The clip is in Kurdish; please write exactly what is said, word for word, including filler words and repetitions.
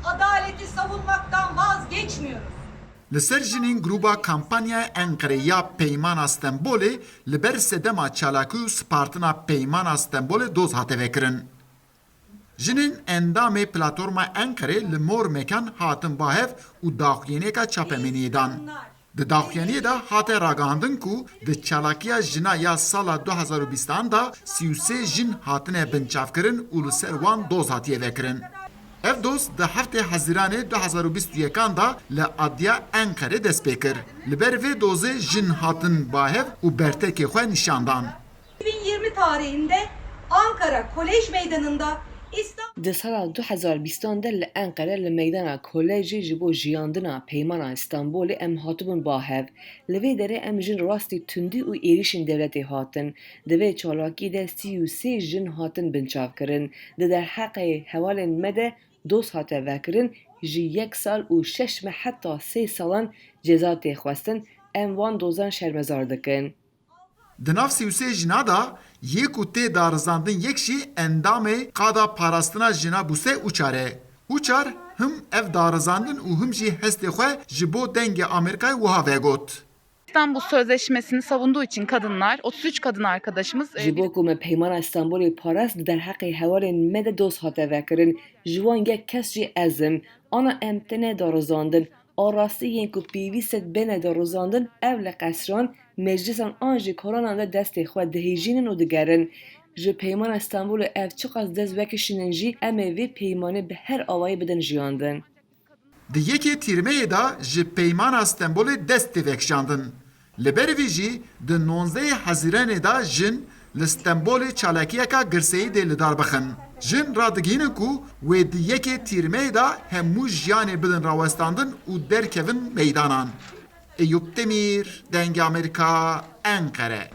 Adaleti savunmaktan vazgeçmiyoruz. Li ser jinên grûba kampanyaya Enqerê ya Peymana Stenbolê li ber sedema çalakî û spartina Peymana Stenbolê doz hate vekirin. Jinên endamê platforma Enqerê li Mor Mekan hatin ba hev û daxuyaniyeka çapemeniyê dan. Di daxuyaniyê de hate ragihandin ku di çalakiya jina ya sala du hezar û bîstan de sî û sê jin hatine binçavkirin û li ser wan doz hatiye vekirin. Ev doz di heftê Hezîranê du hezar û bîst û yekan de li adliya Enqerê dest pê kir. Li ber vê dozê jin hatin ba hev û bertekê xwe nîşan dan. iki bin yirmi tarihinde Ankara Kolej Meydanı'nda İstanbul Di sala du hezar bîstan de li Enqere li meydana kolejê ji bo jiyandina Peymana Stenbolê em hatibûn ba hev. Li vê derê em jin rastî tundî û êrîşên dewletê hatin. Di vê çalakiyê de sî û sê jin hatin binçavkirin. Di derheqê hevalên me de doz hate vekirin, ji yek sal û şeş meh heta sê salan ceza tê xwestin, em wan dozan şermezar dikin. Di nav sî û sê jina de yê ku tê darizandin yek jî endamê Qada Parastina Jina Bûse Uçar e. Uçar him ev darizandin û him jî hestê xwe ji bo Dengê Amerîkayê wiha vegot. İstanbul Sözleşmesi'ni savunduğu için kadınlar, otuz üç kadın arkadaşımız e, Ji bo ku me Peymana Stenbolê parast, di derheqê hevalên me de doz hate vekirin. Ji wan yek kes jî ez im. Ana em têne darizandin. A rastî yên ku pêwîst e bêne darizandin, ev li qesran, meclîsan an jî kolanan de destê xwe dihêjînin û digerin. Ji Peymana Stenbolê ev çiqas dest vekişînin jî, em ê vê peymanê bi her awayî bidin jiyandin. Di yekê Tîrmehê de ji Peymana Stenbolê dest tê vekişandin. Li ber vî jî di nonzdehê Hezîranê de jin li Stenbolê çalakiyeka girseyî dê li dar bixin. Jin radigihînin ku wê di yekê Tîrmehê de hemû jiyanê bidin rawestandin û derkevin meydanan. Eyûp Demîr, Dengê Amerîka, Enqere.